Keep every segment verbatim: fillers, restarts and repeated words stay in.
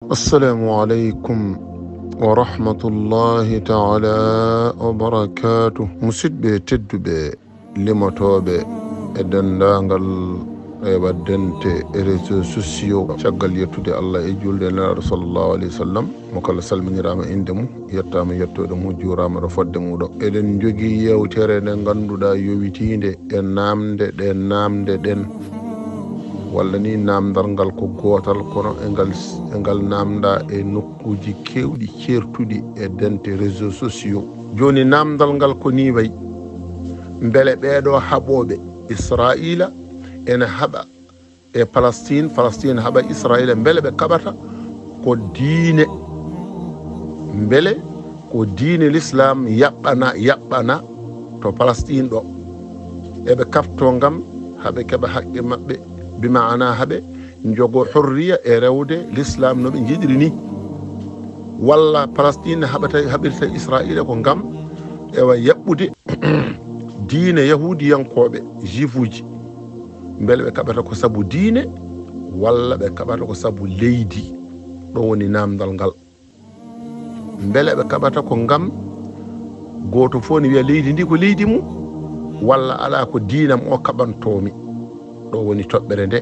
Assalamu aleykum wa rahmatullahi taala wa barakaatu. Musidɓe tedduɓe, limotooɓe e denndaangal e waddente e réseaux sociaux, caggal yettude Allah e juulde e Nelaaɗo sallallahu alayhi wa sallam, mo kala salminiraama innde mum, yettaama yettoode mum, juuraama ɗo fodde muuɗo. Eɗen njogii yeewtere nde ngannduɗaa yowitiinde e naamnde ɗe naamnde ɗen, walla ni naamndal ngal ko gootal, kono e ngal, e ngal naamndaa e nokkuuji keewɗi ceertuɗi e dente réseaux sociaux. Jooni naamndal ngal ko nii wayi, mbele ɓeeɗo haɓooɓe Israa'iila ene haɓa e Palestine, Palestine haɓa Israa'iila, mbele ɓe kaɓata ko diine, mbele ko diine Lislaam yaɓɓana, yaɓɓana to Palestine ɗo? Eɓe kafto ngam haɓe keɓa haqqe maɓɓe, bi maana haɓe njogo hurriya e rewde Lislaam no ɓe njiɗiri ni? Walla Palestine haɓata, haɓirta Israa'iila ko ngam ewa yaɓɓude diine Yahuudiyankooɓe, Juifuuji? Mbele ɓe kaɓata ko sabu diine, walla ɓe kaɓata ko sabu leydi? Ɗo woni naamndal ngal. Mbele ɓe kaɓata ko ngam gooto fof ne wiya leydi ndi ko leydi mum, walla alaa, ko diinam o kaɓantoomi? Ɗo woni toɓɓere nde,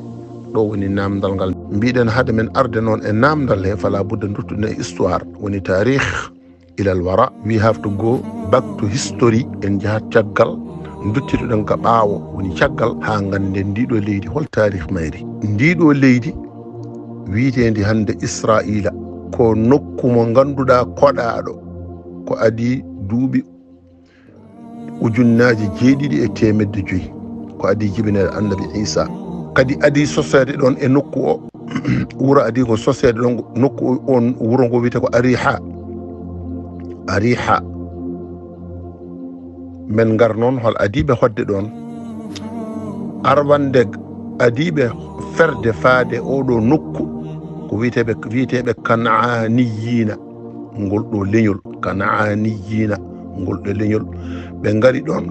ɗo woni naamndal ngal. Mbiɗen hade men arde noon e naamndal he, fala budda duttuɗen e histoire, woni taarih. Ilal wara, we have to go back to history. En njahat caggal, duttitoɗen ka ɓaawo, woni caggal, haa ngannden ndiɗo leydi hol taarih mayri. Ndiɗo leydi wiyeteendi hannde Israa'iila, ko nokku mo ngannduɗaa koɗaaɗo ko adii duuɓi ujunnaaji jeeɗiɗi e teemedde joyi, ko adii jibineede Annabi Iisaa. Kadi adii soseede ɗoon e nokku o, wuro adii ko soseede ɗoon, nokku o, on wuro ngo wiyetee ko Ariha. Ariha. Men ngar noon hol adiiɓe hoɗde ɗoon. Arwannde adiiɓe ferde faade oo ɗoo nokku ko wiyeteeɓe, wiyeteeɓe Kanaaniyiina. Ngol ɗoo leñol, Kanaaniyiina, ngol ɗoo leñol. Ɓe ngari ɗoon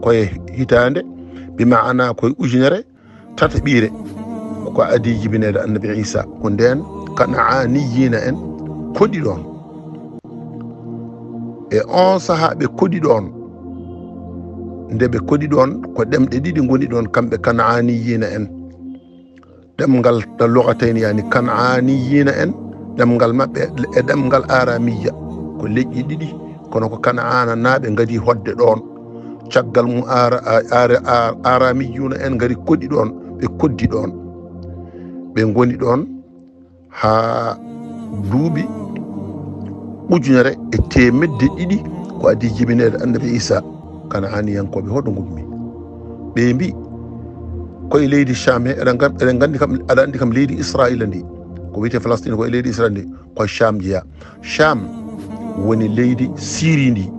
ko e hitaande, bi maana ko e ujunere tataɓiire, ko adii jibineede Annabi Iisaa. Ko ndeen Kanaaniyiina en koɗi ɗoon. E oon sahaa ɓe koɗi ɗoon, nde ɓe koɗi ɗoon, ko ɗemɗe ɗiɗi ngoni ɗoon, kamɓe Kanaaniyiina en. Ɗemngal ta lugatayni, yani Kanaaniyiina en, ɗemngal maɓɓe e ɗemngal Aramiyya, ko leƴƴi ɗiɗi, kono ko Kanaananaaɓe ngadi hoɗde ɗoon. Caggal mum, Ara-, Ara-, Ara-, Aramiyuuna en ngari koɗi ɗoon, ɓe koɗdi ɗoon. Ɓe ngoni ɗoon haa duuɓi ujunere e teemedde ɗiɗi ko adii jibineede Annabi Iisaa. Kanaaniyankooɓe hoɗo ngummi? Ɓe mbii, ko e leydi Sham he, eɗen ngan-, eɗen nganndi kam, aɗa anndi kam leydi Israa'iila ndi, ko wiyetee Falastiin, ko e leydi Israa'iila ndi, ko Sham jeyaa. Sham woni leydi Siri ndi,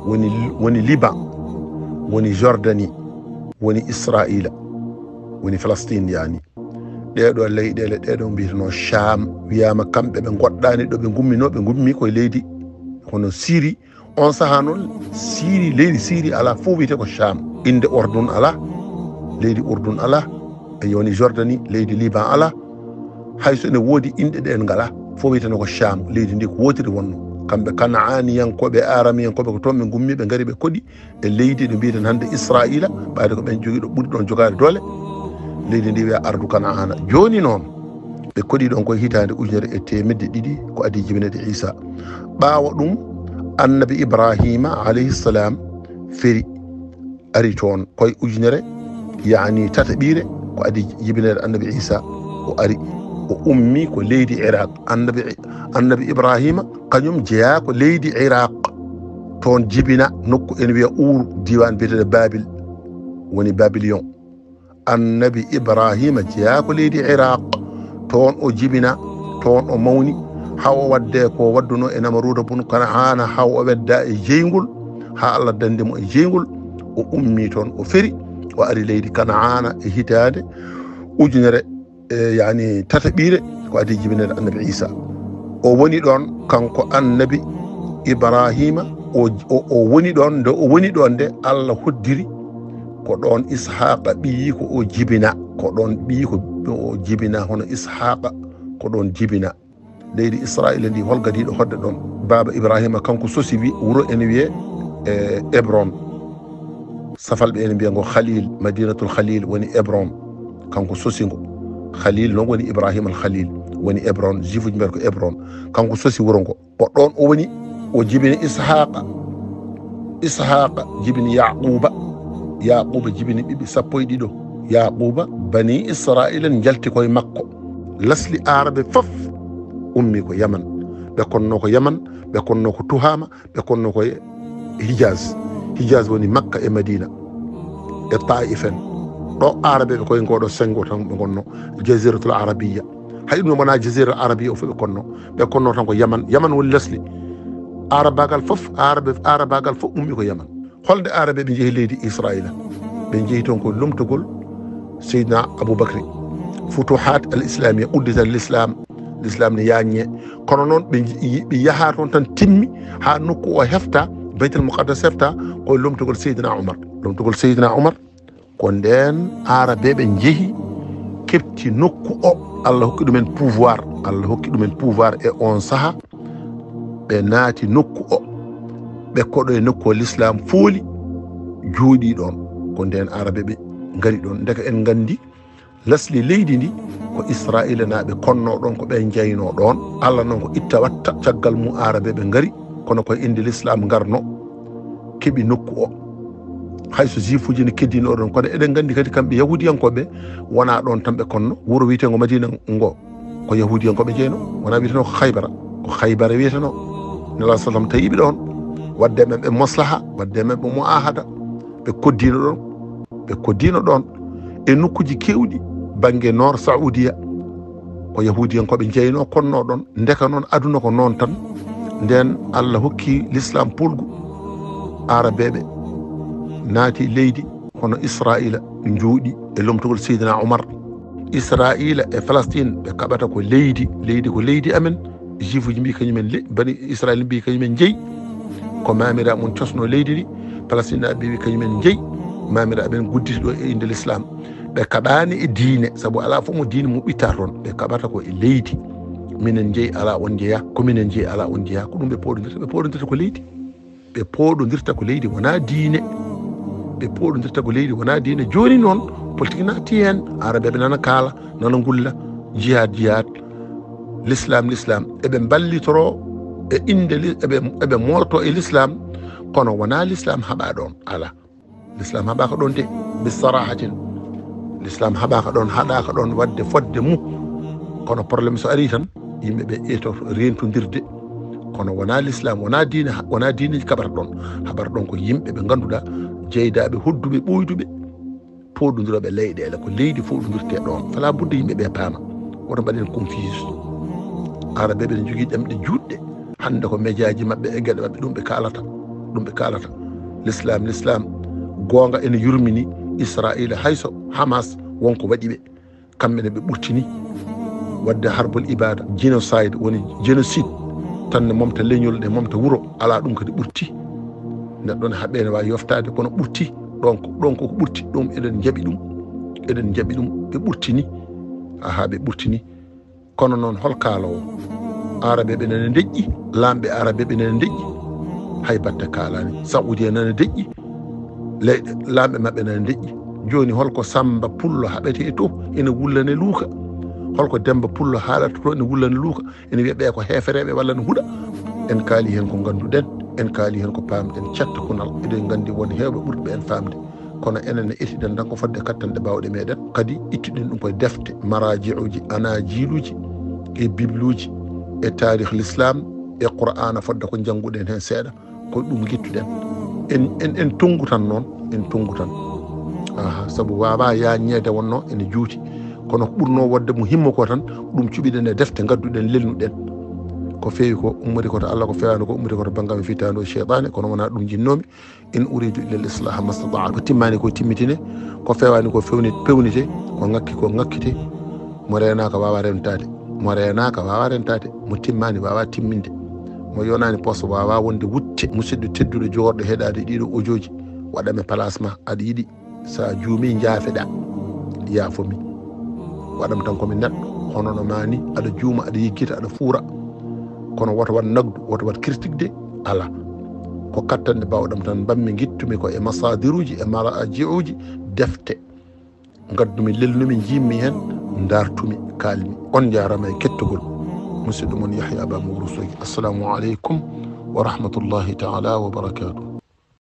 woni, woni Liban, woni Jordani, woni Israa'iila, woni Falastiin, yani. Ɗee ɗoo leyɗeele, ɗee ɗoo mbiyetenoo Sham, wiyaama kamɓe ɓe ngoɗɗaani ɗo ɓe ngumminoo, ɓe ngummi ko e leydi hono Siri. On sahaa noon, Siri, leydi Siri alaa fof wiyetee ko Sham. Innde Urdun alaa, leydi Urdun alaa, e yoni Jordani, leydi Liban alaa. Hay so ene woodi inɗe ɗeen ngalaa, fof wiyetenoo ko Sham, leydi ndi ko wootiri wonnoo. Kamɓe Kanaaniyankooɓe, Aramiyankooɓe ko toon ɓe ngummi, ɓe ngari ɓe koɗi e leydi ndi mbiyeten hannde Israa'iila, ɓayde ko ɓeen jogiiɗo ɓuri ɗoon jogaade doole. Leydi ndi wiyaa Ardu Kanaana. Jooni noon, ɓe koɗi ɗoon ko e hitaande ujunere e teemedde ɗiɗi ko adii jibineede Iisaa. Ɓaawo ɗum, Annabi Ibraahiima alayhi salaam feri, ari toon ko e ujunere, yani tataɓiire ko adii jibineede Annabi Iisaa, o ari, o ummi ko leydi Iraq. Annabi, Annabi Ibraahiima kañum jeyaa ko leydi Iraq. Toon jibina nokku ene wiya Ur, diiwaan biyeteeɗo Babil, woni Babylon. Annabi Ibraahiima jeyaa ko leydi Iraq. Toon o jibina, toon o mawni, haa o waɗde ko waɗdunoo e Namaruuda bun Kanaana, haa o wedda e jeyngol, haa Allah danndi mo e jeyngol. O ummi toon, o feri, o ari leydi Kanaana e hitaande ujunere e, yani, tataɓiire ko adii jibineede Annabi Iisaa. O woni ɗoon, kanko Annabi Ibraahiima, o, o, o woni ɗoon. Nde o woni ɗoon nde, Allah hoddiri ko ɗoon Ishaaqa ɓiyiiko o jibina, ko ɗoon ɓiyiiko o jibina, hono Ishaaqa ko ɗoon jibina. Leydi Israila ndi, hol gadiiɗo hoɗde ɗon? Baaba Ibrahima kanko sosi wi-, wuro ene wiyee, e, Hebron. Safalɓe ene mbiya ngo Khalil, Madinatul Khalil woni Hebron. Kanko sosi ngo. Khalil noon woni Ibrahima al Khalil, woni Hebron, juifuji mbiyata ko Hebron. Kanko sosi wuro ngo. O ɗoon o woni, o jibini Ishaqa. Ishaqa jibini Yaquba. Yaquba jibini ɓiɓɓe sappo e ɗiɗo. Yaquba, Bani Israila njalti koye makko. Lasli Aarabe fof ummi ko Yaman. Ɓe konno ko Yaman, ɓe konno ko Tuhama, ɓe konno ko Hijaz. Hijaz woni Makka e Madina, e Taif en. Ɗo Aarabe ɓe koye ngoɗo sengo tan ɓe gonno, Jaziratul Arabiya. Hay ɗum wona Jazira Arabiya o fof ɓe konno. Ɓe konno tan ko Yaman. Yaman woni lasli. Aarabagal fof, Aarabe, Aarabagal fof ummi ko Yaman. Holde Aarabe ɓe njehi leydi Israila? Ɓe njehi toon ko lomtogol Seydina Abubakri. Futuhat al Islamiyya, uddital Islam, L'islam ne yaññe. Kono noon ɓe nji-, ɓe yaha toon tan timmi haa nokku o hefta, Baytul Muqaddas hefta, ko e lomtogol Seydina Umar. Lomtogol Seydina Umar, ko ndeen Aarabe ɓe njehi, keɓti nokku o. Allah hokki ɗumen pouvoir. Allah hokki ɗumen pouvoir e on saha. Ɓe naati nokku o. Ɓe koɗo e nokku o L'islam fooli, jooɗi ɗoon. Ko ndeen Aarabe ɓe ngari ɗoon. Ndeka en nganndi lasli leydi ndi ko Israila naaɓe konno ɗoon, ko ɓe njeyno ɗoon. Allah noon ko itta watta, caggal mum Aarabe ɓe ngari, kono koye innde L'islam ngarno, keɓi nokku o. Hay so juifuji ne keddino ɗoon, kono eɗen nganndi kadi kamɓe Yahuudiyankooɓe wonaa ɗoon tan ɓe konno. Wuro wiyeteengo Madina ngo, ko Yahuudiyankooɓe njeyno, wonaa wiyeteno ko Khaybara, ko Khaybara wiyeteno. Nela sallam tawi ɓe ɗoon, wadde ɓe, ɓe moslaha, wadde ɓe, ɓe muahada, ɓe koddino ɗoon. Ɓe koddino ɗoon e nokkuuji keewɗi, bannge Nord Saoudia, ko Yahuudiyankooɓe njeyno, konno ɗoon. Ndeka noon, aduna ko noon tan. Ndeen Allah hokki L'islam polgu, Aarabeeɓe naati leydi hono Israila, njooɗi e lomtogol Seydina Umar. Israila e Palestine, ɓe kaɓata ko leydi, leydi ko leydi amen. Juifuji mbi kañumen le-, Bani Israila mbi kañumen njeyi. Ko maamiraaɓe mum cosno leydi ndi. Palestinaaɓe ɓe wi kañumen njeyi. Maamiraaɓe ɓen gudditi ɗo e innde L'islam. Ɓe kaɓaani e diine, sabu alaa fof mo diine mum ɓitta toon. Ɓe kaɓata ko e leydi. Minen njeyi, alaa on njeya. Ko minen njeyi, alaa on njeya. Ko ɗum ɓe pooɗondirta. Ɓe pooɗondirta ko leydi. Ɓe pooɗondirta ko leydi, wonaa diine. Ɓe pooɗondirta ko leydi, wonaa diine. Jooni noon, politique naati heen. Aarabeeɓe nana kaala, nana ngulla. Jihaad, jihaad. L'islam, l'islam. Eɓe mballitoro e innde li-, eɓe, eɓe moolto e l'islam, kono wonaa l'islam haɓa ɗoon. Alaa. L'islam haɓaaka ɗoon de, bi sarahatin. L'islam haɓaaka ɗoon, haɗaaka ɗoon waɗde fodde mum. Kono problème so arii tan, yimɓe ɓe etoto reentondirde. Kono wonaa l'islam, wonaa diine, wonaa diine kaɓata ɗoon. Haɓata ɗoon ko yimɓe ɓe ngannduɗaa, jeydaaɓe, hodduɓe, ɓooyduɓe, pooɗondirooɓe leyɗeele. Ko leydi pooɗondirtee ɗoon. Fala budda yimɓe ɓe paama. Woto mbaɗen confuse. Aarabeeɓe ne njogii ɗemɗe juutɗe. Hannde ko mejaaji maɓɓe e geɗe maɓɓe, ɗum ɓe kaalata. Ɗum ɓe kaalata. L'islam, l'islam. Goonga ene yurmini Israila, hay so Hamas wonko waɗi ɓe. Kamɓe ne ɓe ɓurtini waɗde harbul ibada, genocide, woni génocide. Tan ne momta leñol, ne momta wuro. Alaa ɗum kadi ɓurti. Neɗɗo ne haɓe ne waawi yoftaade, kono ɓurti. Ɗoon ko, ɗoon ko ɓurti. Ɗum eɗen njaɓi ɗum. Eɗen njaɓi ɗum. Ɓe ɓurtini. Aha, ɓe ɓurtini. Kono noon, hol kaaloowo? Aarabeeɓe nana ndeƴƴi, laamɓe Aarabeeɓe nana ndeƴƴi, hay batte kaalaani. Saoudia nana ndeƴƴi, leyɗe, laamɓe maɓɓe nana ndeƴƴi. Jooni, hol ko Sammba Pullo haɓetee to ene wullane luuka? Hol ko Demmba Pullo haalata to ene wullane luuka? Ene wiya ɓee ko heefereeɓe walla no huɗa? En kaali heen ko ngannduɗen, en kaali heen ko paamɗen. Cetta kunal, eɗen nganndi won heewɓe ɓurɓe en faamde. Kono enen ne etiɗen tan ko fodde kattanɗe baawɗe meɗen. Kadi ittuɗen ɗum koye defte, maraji'uji, anajiluji, e bibluji, e taarih l'islam, e Qur'aana fodde ko njannguɗen heen seeɗa. Ko ɗum ngittuɗen. En, en, en tonngu tan noon, en tonngu tan. Aha, sabu waawaa yaññeede wonno ene juuti. Kono ko ɓurnoo wodde mo himmo ko tan, ɗum cuɓiɗen e defte, ngadduɗen, lelnuɗen. Ko feewi ko ummori ko to Allah, ko feewaani ko ummori ko to banngal mi fittaandu e seytaane, kono wonaa ɗum njinnoomi. In uridu illa al islaha mastata'tu. Ko timmaani ko timmitine, ko feewaani ko fewni-, pewnite, ko ŋakki ko ŋakkite. Mo reenaaka waawaa rentaade. Mo reenaaka waawaa rentaade. Mo timmaani waawaa timminde. Mo yonaani poso waawaa wonde wutte. Musidɗo tedduɗo joorɗo heɗaade ɗiɗo ojooji, waɗam e place ma, aɗa yiɗi. So a juumii, njaafeɗaa, yaafo mi. Waɗam tan ko mi neɗɗo, hono no maa ni, aɗa juuma, aɗa yiggita, aɗa fuura. Kono woto wat nagdu, woto wat critique de, ala. Ko kattanɗe mbawɗam tan mbammi, gittumi ko e masadiruji, e marajiuji, defte. Ngaddumi, lelnumi, jimmi hen, dartumi, kalmi. On jarama e kettogol. Musidɗo mon Yahya Ba mo Wuro Sogi. Assalamu aleykum wa rahmatullahi taala wa barakatuh.